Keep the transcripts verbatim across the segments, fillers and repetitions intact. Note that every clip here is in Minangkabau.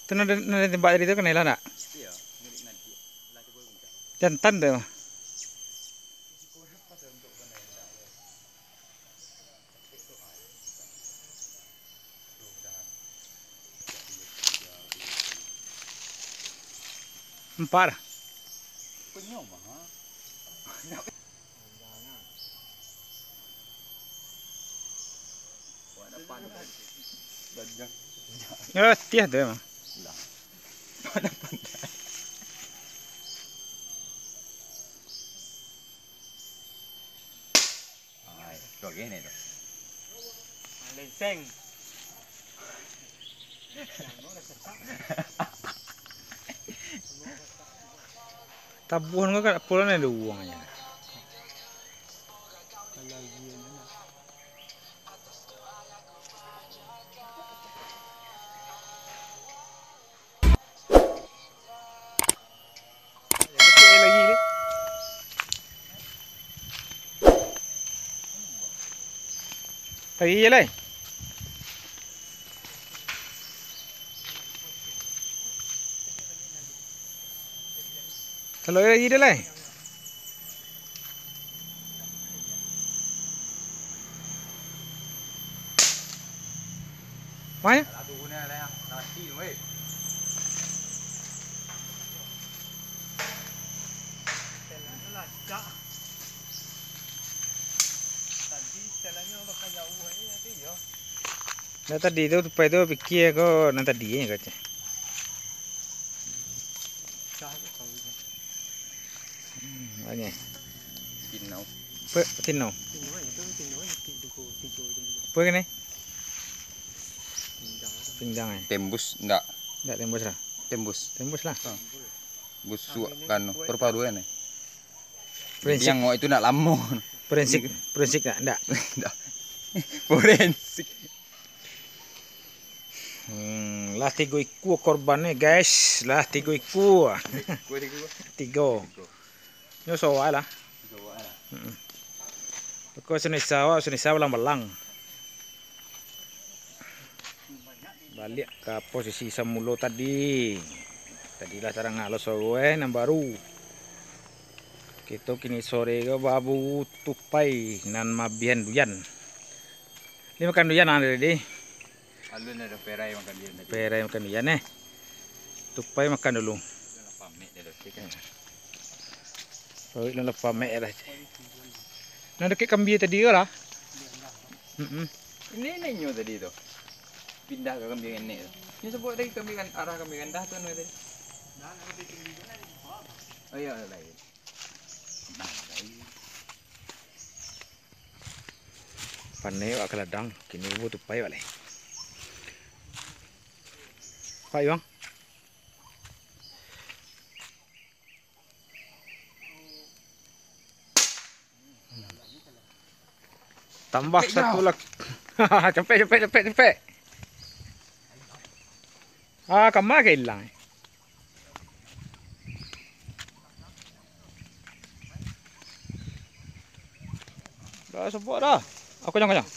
Tu nan, nan tembak tadi tu kanai lah ndak? Jantan tu. Ampek. Yo, tiah tu emang. Ai, tu lagi ni tu. Lenseng. Tabuhan ko kan pulang ada uang aja. Lagi je lai. Kalau lagi dia lai. Mana? Nah, tadi tu tupai tu pikir ko nan tadi ko ceh. Hmm, banyak. Tinau. Pe, tinau. Pe kene? Pindang, eh. Tembus ndak? Ndak tembus lah. Tembus. Tembus lah. Busuk kan, paru-paru kan, eh. Prinsip. Yang itu ndak lamo. Prinsip, prinsip ndak, ndak. Ndak. Forensik. Hmm, lah tigo ikua korbannyo, guys. Lah tigo ikua. Tigo. Nyo sowa lah. Mm-mm. Ko sunisa awak, sunisa balang-balang. Baliak ka posisi samulo tadi. Tadi lah tarang alo suaro, eh, nan baru. Kito kini sore ko baburu tupai nan mabihan duyan. Ni makan duyan lah tadi. Alun ado perai makan duyan tadi. Perai makan duyan, eh. Tupai makan dulu. Pamek dah, dah. Paruik lah pamek dah. Nah, dakek kambia tadi tu lah. Mm-mm. Ini nenyo tadi tu. Pindah ka kambia nenek tu. Ini sabuik lagi kambia kan, arah kambia kandah tu anu tadi. Oh iya, lain. Nah, lain. Panai wak ka ladang, kini bubuah tupai wak lai. Pak Iwang. Tambah satu lagi. Capek, capek, capek, capek. Ah, kama ka ilang. Dah sabuk dah. Aku jangan, jangan.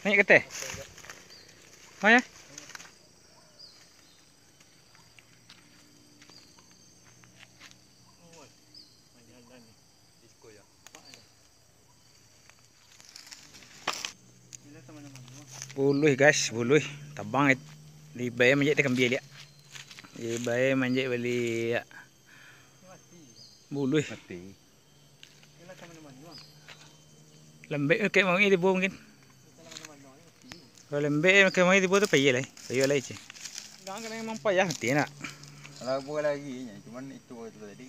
Naik ke atas. Mana? Buluih, guys, buluih. Tabang it-, dibae manjek takambia liak. Dibae manjek baliak. Buluih. Mati. Lembek kek mangoi tibo mungkin. Kalau lembek kek mangoi tibo tu payah lai. Payah lai, ceh. Jangan kena memang payah mati nak. Kalau bukan lagi, cuman itu waktu tadi.